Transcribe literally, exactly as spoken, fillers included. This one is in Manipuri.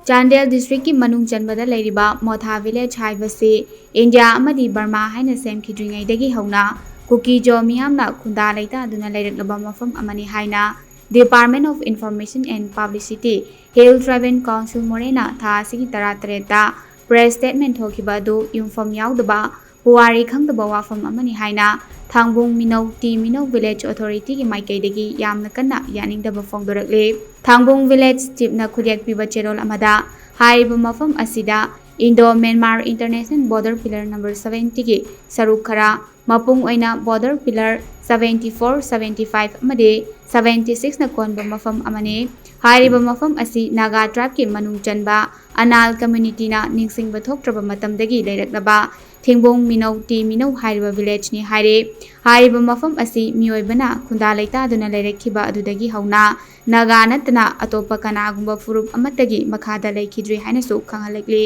ꯆꯥꯟꯗꯦꯜ ꯗꯤꯁꯇ꯭ꯔꯤꯛꯀꯤ ꯃꯅꯨꯡ ꯆꯟꯕꯗ ꯂꯩꯔꯤꯕ ꯃꯣꯊꯥ ꯚꯤꯂꯦꯖ ꯍꯥꯏꯕꯁꯤ ꯏꯟꯗꯤꯌꯥ ꯑꯃꯗꯤ ꯕꯔꯃꯥ ꯍꯥꯏꯅ ꯁꯦꯝꯈꯤꯗ꯭ꯔꯤꯉꯩꯗꯒꯤ ꯍꯧꯅ ꯀꯨꯀꯤ-ꯖꯣ ꯃꯤꯌꯥꯝꯅ ꯈꯨꯟꯗꯥ ꯂꯩꯇꯥꯗꯨꯅ ꯂꯩꯔꯛꯂꯕ ꯃꯐꯝ ꯑꯃꯅꯤ ꯍꯥꯏꯅ Department of Information and Publicity, Hill Tribal Council ꯃꯣꯔꯦꯅ ꯊꯥ ꯑꯁꯤꯒꯤ ꯇꯔꯥꯇꯔꯦꯠꯇ press statement ꯊꯣꯛꯈꯤꯕ ꯑꯗꯨ ꯌꯨꯝꯐꯝ ꯌꯥꯎꯗꯕ ꯄꯨꯋꯥꯔꯤ ꯈꯪꯗꯕ ꯋꯥꯐꯝ ꯑꯃꯅꯤ ꯍꯥꯏꯅ ꯊꯥꯡꯕꯨꯡ ꯃꯤꯅꯧ ꯇꯤ ꯃꯤꯅꯧ ꯚꯤꯂꯦꯖ ꯑꯣꯊꯣꯔꯤꯇꯤꯒꯤ ꯃꯥꯏꯀꯩꯗꯒꯤ ꯌꯥꯝꯅ ꯀꯟꯅ ꯌꯥꯅꯤꯡꯗꯕ ꯐꯣꯡꯗꯣꯔꯛꯂꯤ꯫ ꯊꯥꯡꯕꯨꯡ ꯚꯤꯂꯦꯖ ꯆꯤꯞꯅ ꯈꯨꯠꯌꯦꯛ ꯄꯤꯕ ꯆꯦꯔꯣꯜ ꯑꯃꯗ ꯍꯥꯏꯔꯤꯕ ꯃꯐꯝ ꯑꯁꯤꯗ Indo Myanmar International Border Pillar number seventy ꯒꯤ ꯁꯔꯨꯛ ꯈꯔ, ꯃꯄꯨꯡ ꯑꯣꯏꯅ Border Pillar seventy four, seventy five ꯑꯃꯗꯤ seventy six ꯅ ꯀꯣꯟꯕ ꯃꯐꯝ ꯑꯃꯅꯤ꯫ ꯍꯥꯏꯔꯤꯕ ꯃꯐꯝ ꯑꯁꯤ ꯅꯥꯒꯥ tribe ꯀꯤ ꯃꯅꯨꯡ ꯆꯟꯕ ꯑꯅꯥꯜ community ꯅ ꯅꯤꯡꯁꯤꯡꯕ ꯊꯣꯛꯇ꯭ꯔꯕ ꯃꯇꯝꯗꯒꯤ ꯂꯩꯔꯛꯂꯕ ꯊꯤꯡꯕꯣꯡ ꯃꯤꯅꯧ ꯇꯤ ꯃꯤꯅꯧ ꯍꯥꯏꯔꯤꯕ ꯚꯤꯂꯦꯖꯅꯤ ꯍꯥꯏꯔꯦ꯫ ꯍꯥꯏꯔꯤꯕ ꯃꯐꯝ ꯑꯁꯤ ꯃꯤꯑꯣꯏꯕꯅ ꯈꯨꯟꯗꯥ ꯂꯩꯇꯥꯗꯨꯅ ꯂꯩꯔꯛꯈꯤꯕ ꯑꯗꯨꯗꯒꯤ ꯍꯧꯅ ꯅꯥꯒꯥ ꯅꯠꯇꯅ ꯑꯇꯣꯞꯄ ꯀꯅꯥꯒꯨꯝꯕ ꯐꯨꯔꯨꯞ ꯑꯃꯠꯇꯒꯤ ꯃꯈꯥꯗ ꯂꯩꯈꯤꯗ꯭ꯔꯤ ꯍꯥꯏꯅꯁꯨ ꯈꯪꯍꯜꯂꯛꯂꯤ꯫